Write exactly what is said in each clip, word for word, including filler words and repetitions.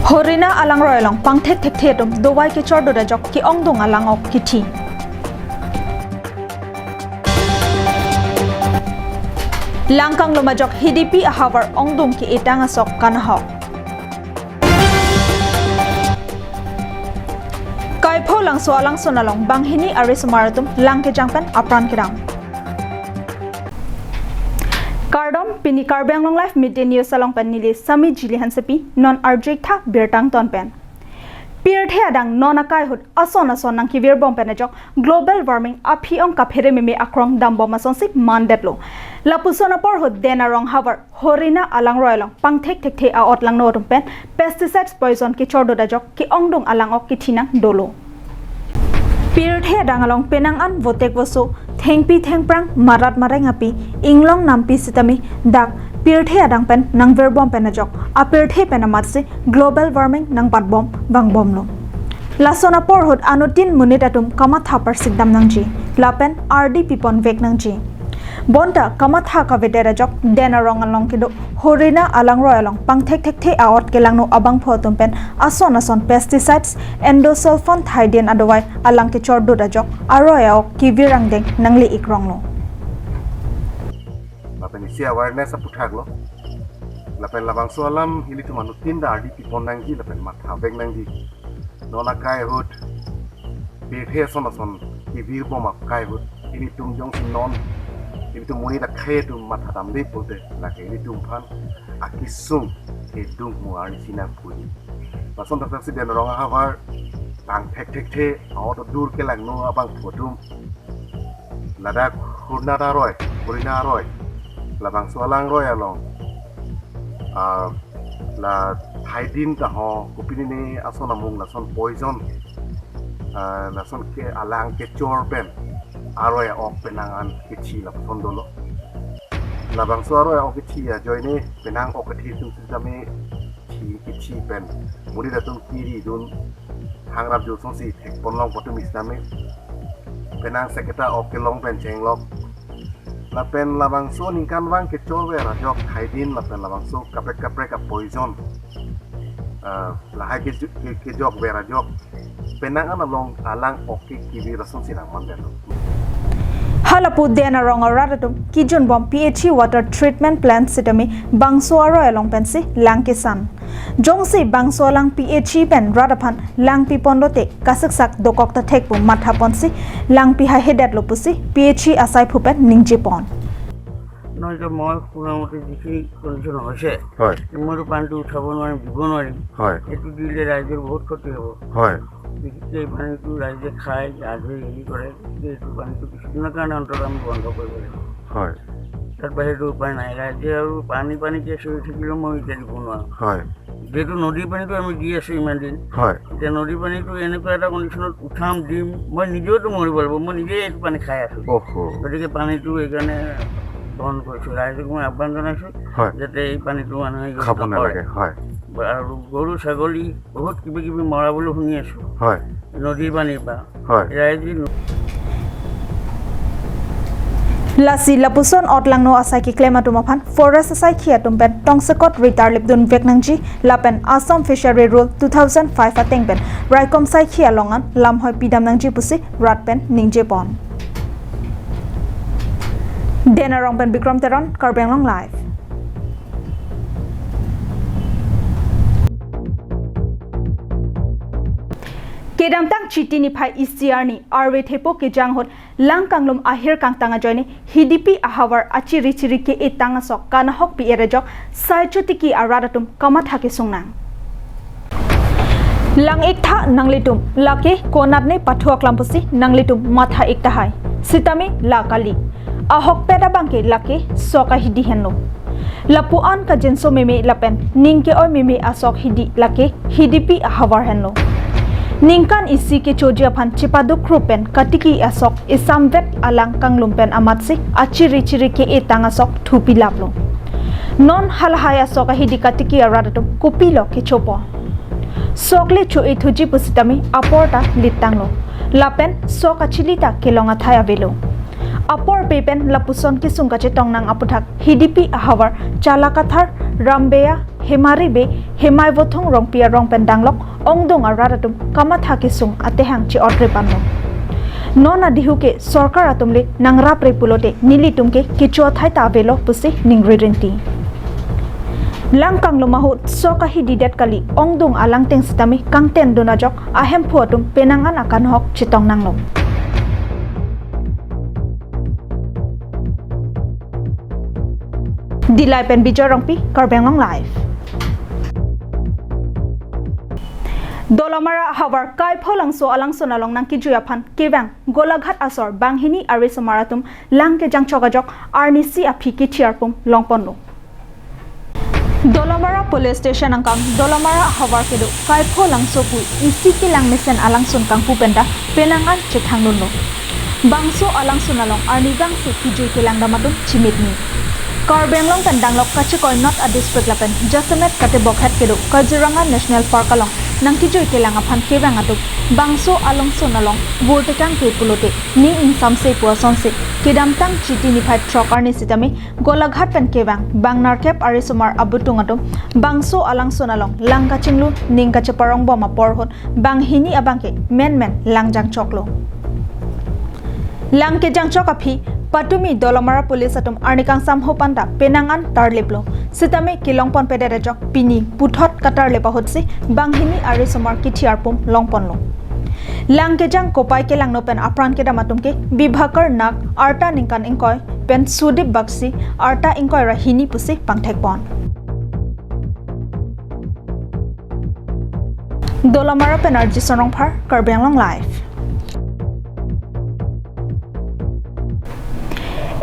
Horina alangroi along pangthek thekthe atum dovai kechor dut ajok ke-ongdung alang ok kithi. Langkanglum ajok hidipi ahavar ongdung ke-etang asok kanahok. Kaipho Langso alangsun along banghini arisomar atum lang kejang pen apran kedam. Kardom, pini Karbi Anglong Live Midday News along pen neli Sami Jili Hansepi, non arjik tha birta angton pen. Pirthe adang non akai ahut ason ason nangkevir bom pen ajok global warming aphi-ong kaphere meme akrong dambom asonsi mandetlo. Lapuson apor ahut Den Arong havar Horina alangroi along pangthek thekthe a-ot langno atum pen pesticides poison kechor dut ajok ke-ongdung alang ok kithi nang dolo. Pirthe adang along penang an votek voso, thengpi thengphrang, marat mareng api, inglong nampi sitame dak pirthe adang pen nangvir bom pen ajok apirthe pen amatsi global warming nangbatbom vangbomlo. Lason apor ahut anuttin monit atum kamatha parsikdam nangji lapen ardi pipon vek nangji. Bonta kamatha kavedet ajok Den Arong along kedo Horina alangroi along pangthek thekthe a-ot kelangno abangphu atum pen ason ason pesticides, endosulfan, thydin adovai alang kechor dut ajok aroi a-ok kevir angdeng nangle-ikronglo. Lapen isi awareness aputhak lo. Lapen labangso alam ilitum anuttin ta ardi pipon nangji lapen matha vek nangji. Non akai ahut pirthe ason ason kevir bom akai ahut ilitum jongsi non ilitum monit akhei atum matha damde pulote lake ilitum aphan akesung kedung mo arnisi nangpuji. Lason thakthak si Den Arong ahavar pangthek thekthe a-ot adur kelangno abangphu atum ladak Horina aroi, Horina aroi, labangso alangroi along, ah, la thydin ta ho, kopine ason amung lason poison, ah, lason ke alang kechor pen aroi a-ok penang an kithi lapuson dolo. Labangso aroi a-ok kithi ajoine penang ok kithi atum sitame thi kithi pen monit atum kiri dun hangrap josonsi thekponlong pu atum sitame penang seketa ok kelong pen chenglok. Lapen labangso ningkanvang kechorver ajok thydin lapen labangso kaprek kaprek a-poison, ah, lahai ke, ke, kejokver ajok penang an along alang ok ke kevir asonsi nangmandetlo. Halapu Den Arong arat atum kejun bom P H E water treatment plant sitame bangso aroi along pensi lang kesan. Jongsi bangso alang P H E pen rat aphan lang pipon lote kasiksak dokok ta thek pu matha ponsi lang pihai hedetlo pusi P H E asaiphu pen ningjepon. নহয়, এতিয়া মই শুনা মতে যিখিনি কণ্ডিশ্যন হৈছে, হয়। মইতো পানীটো উঠাব নোৱাৰিম, দিব নোৱাৰিম। হয়। এইটো দিলে ৰাইজৰ বহুত ক্ষতি হ'ব। হয়। গতিকে এই পানীটো ৰাইজে খাই, গা ধুই, হেৰি কৰে, গতিকে এইটো পানীটো কিছুদিনৰ কাৰণে অন্ততঃ আমি বন্ধ কৰিব লাগিব। হয়। তাৰ বাহিৰেতো উপায় নাই। ৰাইজে আৰু পানী পানীকে চিঞৰি থাকিলেও মই এতিয়া দিব নোৱাৰোঁ। হয়। যিহেতু নদীৰ পানীটো আমি দি আছোঁ ইমান দিন। হয়। এতিয়া নদীৰ পানীটো এনেকুৱা এটা কণ্ডিশ্যনত উঠাম, দিম, মই নিজেওতো মৰিব লাগিব, মই নিজেই এইটো পানী খাই আছোঁ। অহ। গতিকে পানীটো এইকাৰণে বন্ধ কৰিছোঁ। ৰাইজক মই আহ্বান জনাইছোঁ, হয়। যাতে এই পানীটো মানুহে use খাব নকৰে। নালাগে, হয়। আৰু গৰু, ছাগলী, বহুত কিবা কিবি মৰা বুলি শুনি আছোঁ। হয়। নদীৰ পানীৰ পৰা। হয়। ৰাইজে ন- Lasi lapuson a-ot langno asai keklem atum aphan forest asaikhi atum pen tongsekot ritar lipdun vek nangji lapen Assam Fishery Rule two thousand five ateng pen raikom saikhi along an lamhoi pidam nangji pusi rat pen ningjepon. Den Arong pen Bikram Teron, Karbi Anglong Live. Kedamtang Chiti niphai isi arni arve thepo kejang ahut Langkanglum ahir kangtang ajoine hidipi ahavar achiri chiri ke-etang asok kanahok pi-et ajok sai chotiki arat atum kamatha kesung nang. Lang-ik tha nanglitum, lake konatne pathu aklam pusi nanglitum matha-ik tahai. Sitame la kali. Ahokpet abangke lake sok ahidi henlo. Lapu-an kajinso meme lapen ning ke-oi meme asok hidi lake hidipi ahavar henlo. Ningkan isi kechoji aphan chepaduk krup pen katiki asok isamvet alang kanglum pen amatsi achiri chiri ke-etang asok thupilaplo. Non halahai asok ahidi katiki arat atum kopilo kechopo. Sok le cho-e thuji pusitame apor ta littanglo. Lapen sok achili ta kelong athai avelo. Apor pe pen lapuson kesung kachetong nang aputhak Hidipi ahavar Chalakathar, Rambeya, Hemari Bey, Hemai Vothung Rongpi arong pen danglok ongdung arat atum kamatha kesung atehang che-otre panlo. Non adihu ke sorkar atum le nangrapre pulote nelitum ke kecho athai ta avelo pusi ningri rinti. Lang kanglum ahut sok ahi didet kali, ongdung alangteng sitame kangten dun ajok ahemphu atum penang an akanhok chetong nanglo. Dillai pen Bijoy Rongpi, Karbi Anglong Live. Dolamara ahavar Kaipholangso alangsun along nangkejui aphan kevang Golaghat asor banghini arisomar atum lang kejang chok ajok arnisi aphi kethi arpum longponlo. Dolamara Police Station angkang Dolamara ahavar kedo Kaipholangso pu isi kelang mesen alangsun kangpu penta penang an chethangdunlo. Bangso alangsun along arnivang si kejui kelang dam atum chimit ni. Karbi Anglong pen danglok kachekoi North a district lapen jasemet katebok het kedo Kaziranga National Park along nangkejui kelang aphan kevang atum bangso alangsun along vur tekangke pulote ning ingsamse pu asonsi kedamtang Chiti niphai throk arni sitame Golaghat pen kevang bang nerkep arisomar abutung atum bangso alangsun along lang kachinglu ning kacheparong bom apor ahut banghini abangke menmen lang jangchoklo. Lang kejangchok aphi patumi Dolamara Police atum arni kangsam ho panta penang an tarliplo. Sitame kelongponpedet ajok pini puthot katarlip ahutsi banghini arisomar kethi arpum longponlo. Lang kejang kopai kelangno pen apran kedam atum ke Bibhakar Nag, arta ningkan ingkoi, pen Sudip Bagsi, arta ingkoi ra hini pusi pangthekpon. Dolamara pen R J Sonrongphar, Karbi Anglong Live.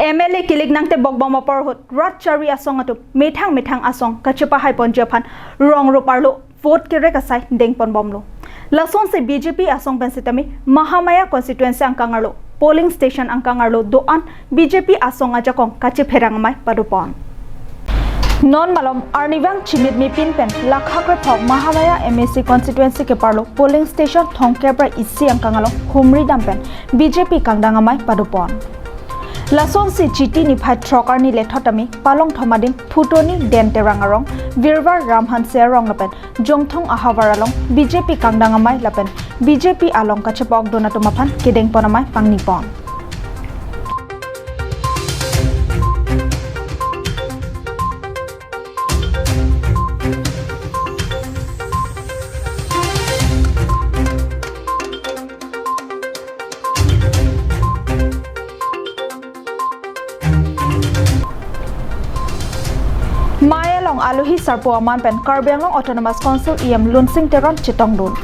M L A kilik nangtebok bom apor ahut rat chari asong atum methang methang asong kachepahaiponji aphan rong rup arlo vote kerek asai dengpon bomlo. Lasonsi B J P asong pen sitame Mahamaya constituency angkang arlo polling station angkang arlo do-an B J P asong ajakong kachepherang amei padopon. Non malom arnivang chimit mipin pen lakha krephok Mahamaya M A C constituency keparlo polling station thomkep ra isi angkang along humri dam pen B J P kangdang amei padopon. Lasonsi Chiti niphai throk arni lethot tame Palongthom adim Phutoni Den Terang arong, Virvar Ram Hanse arong lapen Jongthong ahavar along B J P kangdang amei lapen B J P along kachepa-okdun atum aphan kedengpon amei pangnipon. Mei along alohi sarpo aman pen Karbi Anglong Autonomous Council E M Lunsing Teron chetongdun.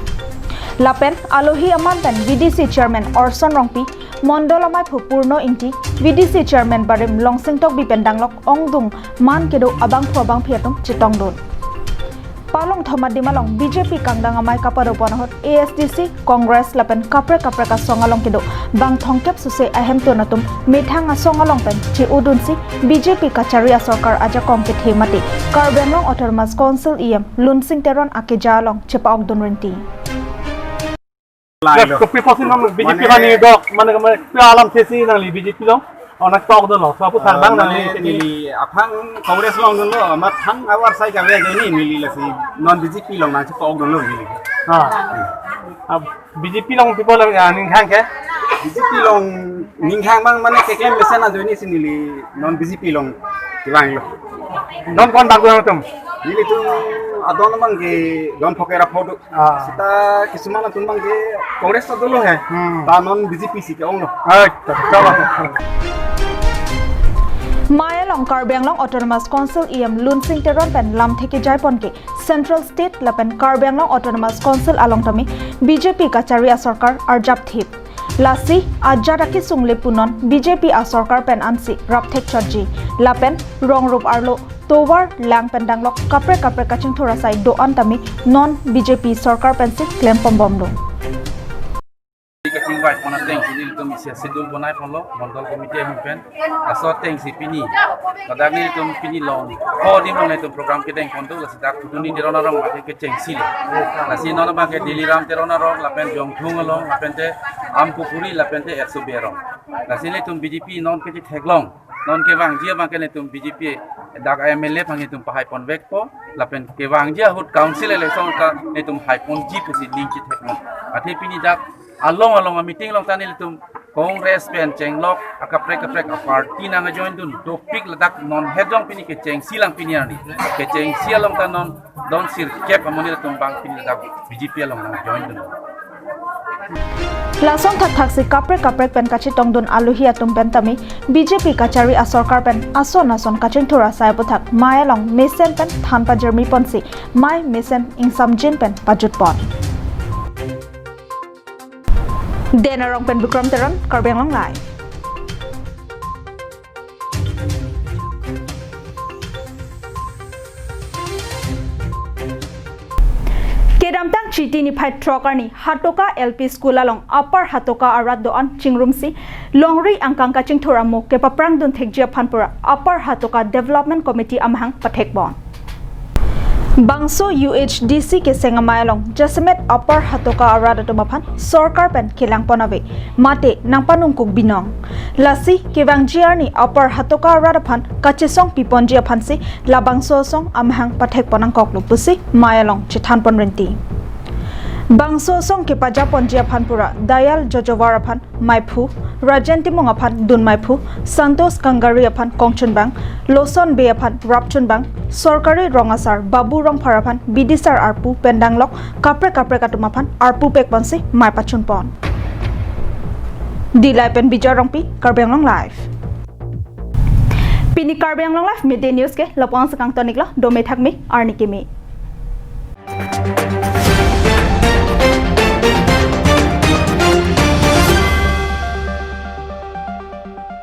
Lapen alohi aman pen V D C Chairman Orson Rongpi, Mondol amaiphu Purno Ingti, V D C Chairman barim Longsing Tokbi pen danglok ongdung man kedo abangphu abangphi atum chetongdun. Palongthom adim along B J P kangdang amei kapadopon ahut A S D C, Congress lapen kaprek kaprek asong along kedo bang thomkep suse ahemtun atum methang asong along pen che-odunsi B J P kachari asorkar ajakong kethe mate Karbi Anglong Autonomous Council E M Lunsing Teron akeja along chepa-okdun rinti. Lailo. Kopi apotsi non B J P mane kani dok, mane, mane, kopi alamthesi nangli B J P along, onak tok dolo, so apu sarbang nangli mane kini. Neli aphan Congress along dunlo, amat thang avar sai kave ajoine neli lasi non B J P along nangchepa-okdunlo neli. Ha. Ah, B J P along people, ah, ninghang ke? B J P along ninghang abang mane keklem mesen ajoinesi neli non B J P along kevanglo. Non kon bak dun atum? Nelitum adon abangke don phokera phodo. Ah. Seta kisuman atum abangke Congress ta dolo he. Hmm. Ta non B J P si ke-onglo. Ai, ta, ta, ta. Mei along Karbi Anglong Autonomous Council E M Lunsing Teron pen lamthe kejaiponke Central State lapen Karbi Anglong Autonomous Council along tame B J P kachari asorkar arjapthip. Lasi ajat akesung le punon B J P asorkar pen ansi rapthek chotji. Lapen rong rup arlo tovar lang pen danglok kaprek kaprek kachingthur asai do-an tame non B J P sorkar pensi klempon bomlo. Kachingvai pon ateng si nelitum Isi schedule bonai ponlo, Mondol Committee ahin pen. Laso atengsi pini, ladak nelitum pini long, ho adim along nelitum program kedeng pon do, lasi dak Phutoni Teron arong abang ke kechengsi lo. Lasi non abang ke Diliram Teron arong, lapen Jongthung along, lapen te Ampupuri, lapen te Ersobe arong. Lasi nelitum B J P non ke theklong, non kevangji abang ke nelitum B J P dak M L A aphan nelitum pahai ponvekpo, lapen kevangji ahut council election ta nelitum hai ponji pusi ning chetheklong. Athe pini dak along along a meeting along ta nelitum Congress pen chenglok akaprek kaprek a party nangjoin dun dopik, ladak non hejong pini kechengsi lang pini arni. Kechengsi along ta non don sirkep amonit atum abang pini ladak B J P along nangjoin dun. Lason thakthaksi kaprek kaprek pen kachetongdun aluhi atum pen tame B J P kachari asorkar pen ason ason kachingthur asai aputhak mei along mesen pen than pajirmi ponsi mei mesen ingsamjin pen pajut pon. Den arong pen Bikram Teron, Karbi Anglong Live. Kedamtang Chiti niphai throk arni Hatoka L P School along Upper Hatoka arat do-an chingrumsi longri angkang kachingthur amo kepaprang dun thekji aphan pura Upper Hatoka Development Committee amahang pathek pon. Bangso U H D C keseng amei along jasemet Upper Hatoka arat atum aphan sorkar pen kelang pon ave, mate nangpanungkuk binong. Lasi kevangji arni Upper Hatoka arat aphan kachesong piponji aphansi labangso asong amahang pathek pon nangkoklo pusi mei along chethan pon rinti. Bangso asong kepaja ponji aphan pura Dayal Jojovar aphan meiphu, Rajen Timung aphan dun meiphu, Santos Kangari aphan kongchunbang, Loson Bey aphan rapchunbang, sorkari rong asar Babu Rongphar aphan bidisar arpu pen danglok kaprek kaprek atum aphan arpu pek ponsi mei pachun pon. Dillai pen Bijoy Rongpi, Karbi Anglong Live. Pini Karbi Anglong Live Midday News ke lapu-an si kangton-iklo, dome thakme, arni keme.